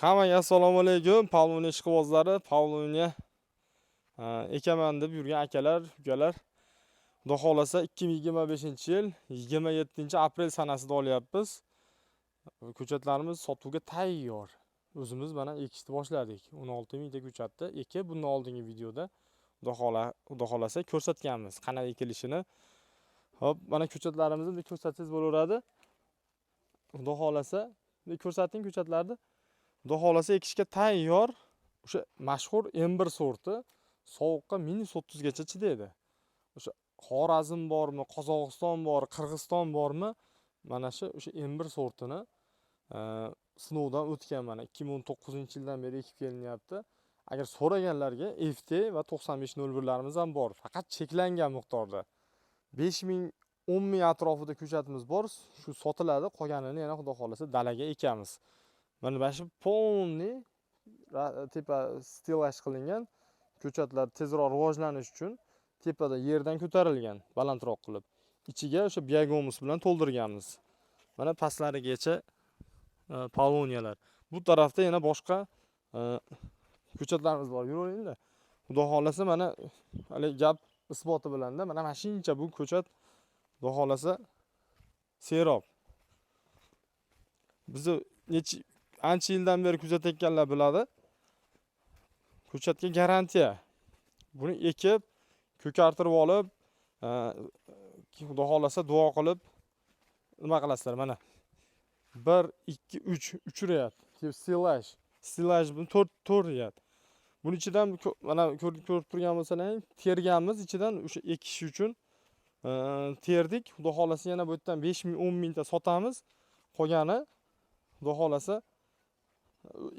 Hammaga assalomu alaykum. Pavlovniya ishqibozlari, Pavlovniya ekaman deb yurgan akalar, ukalar. Xudo xohlasa, 2025-yil 27-aprel sanasida olyapmiz. Ko'chatlarimiz sotuvga tayyor. O'zimiz mana ekishni boshladik. 16 mingta ko'chatni ekib, bundan oldingi videoda Xudo xohlasa ko'rsatganmiz qanday ekilishini. Xo'p, mana ko'chatlarimizni bir ko'rsatsangiz bo'laveradi. Xudo xohlasa, bir ko'rsating ko'chatlarni. Xudo xohlasa, ekishga tayyor. O'sha mashhur M1 sorti sovuqqa -30 gacha chidaydi. O'sha Xorazm bormi, Qozog'iston bor, Qirg'iziston bormi? Mana shu o'sha M1 sortini sinovdan o'tgan, mana 2019-yildan beri ekib kelinyapti. Agar so'raganlarga FT va 9501 larimiz ham bor, faqat cheklangan miqdorda. 5000, 10 ming atrofida ko'chatimiz bor, shu sotiladi, qolganini yana Xudo xohlasa dalaga ekamiz. Mana shu полный tepa стеллаж qilingan, ko'chatlar tezroq rivojlanish uchun tepada yerdan ko'tarilgan, balandroq qilib. Ichiga o'sha biogumus bilan to'ldirganmiz. Mana pastlarigacha pavloniyalar. Bu tarafda yana boshqa ko'chatlarimiz bor. Yuraveringda. Xudo xohlasa, mana hali gap isboti bilanda, mana shuncha bu ko'chat, Xudo xohlasa, serob. Bizni necha ancha yildan beri kuzatayotganlar biladi. Ko'chatga garantiya. Buni ekib, ko'kartirib olib, Xudo xohlasa, duo qilib nima qilasizlar mana. 1 2 3 3 ряд. Стеллаж. Стеллаж bu 4 4 ряд. Buni ichidan mana ko'rib turgan bo'lsalaring, terganmiz ichidan o'sha ekish uchun terdik. Xudo xohlasa, yana bu yerdan 5 ming, 10 mingta sotamiz. Qolgani, Xudo xohlasa,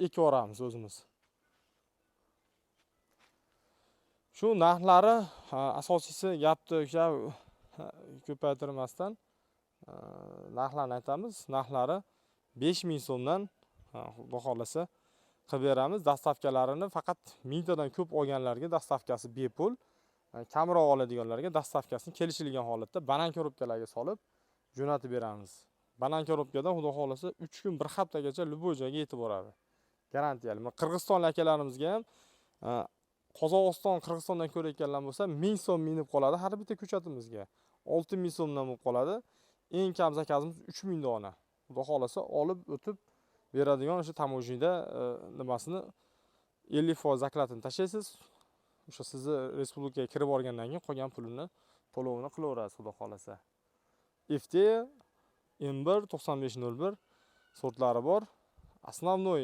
ekib yuboramiz o'zimiz. Shu narxlari, asosiysi gapni o'sha ko'paytirmasdan narxlarni aytamiz. Narxlari 5000 so'mdan, Xudo xohlasa, qilib beramiz. Доставка larini faqat mingtadan ko'p olganlarga доставка si bepul, kamroq oladiganlarga доставка sini kelishilgan holatda banan коробка larga solib jo'natib beramiz. Banan коробка dan, Xudo xohlasa, 3 kun, 1 haftagacha любой joyga yetib boradi. Garantiyali. Mana Qirg'izistonlik akalarimizga ham, Qozog'iston, Qirg'izistondan ko'rayotganlar bo'lsa, 1000 so'm minib qoladi har bitta ko'chatimizga. 6000 so'mdan bo'lib qoladi. Eng kam заказ imiz 3000 dona. Xudo xohlasa, olib o'tib beradigan o'sha таможня da nimasini 50% закладini tashlaysiz. O'sha sizni respublikaga kirib borgandan keyin qolgan pulini to'lovini qilaverasiz, Xudo xohlasa. FT, M1, 9501 sortlari bor. Основной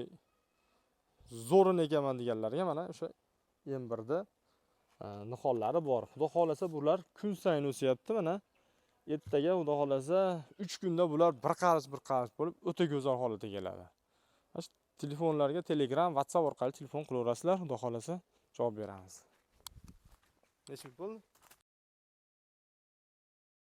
zo'rini ekaman deganlarga mana o'sha M1da nihollari bor. Xudo xohlasa, bular kun sayin o'syapti mana. Ertaga, Xudo xohlasa, 3 kunda bular bir qarich bir qarich bo'lib o'ta go'zal holatga keladi. Mana shu telefonlarga Telegram, WhatsApp orqali telefon qilaverasizlar, Xudo xohlasa, javob beramiz. Necha minut bo'ldi?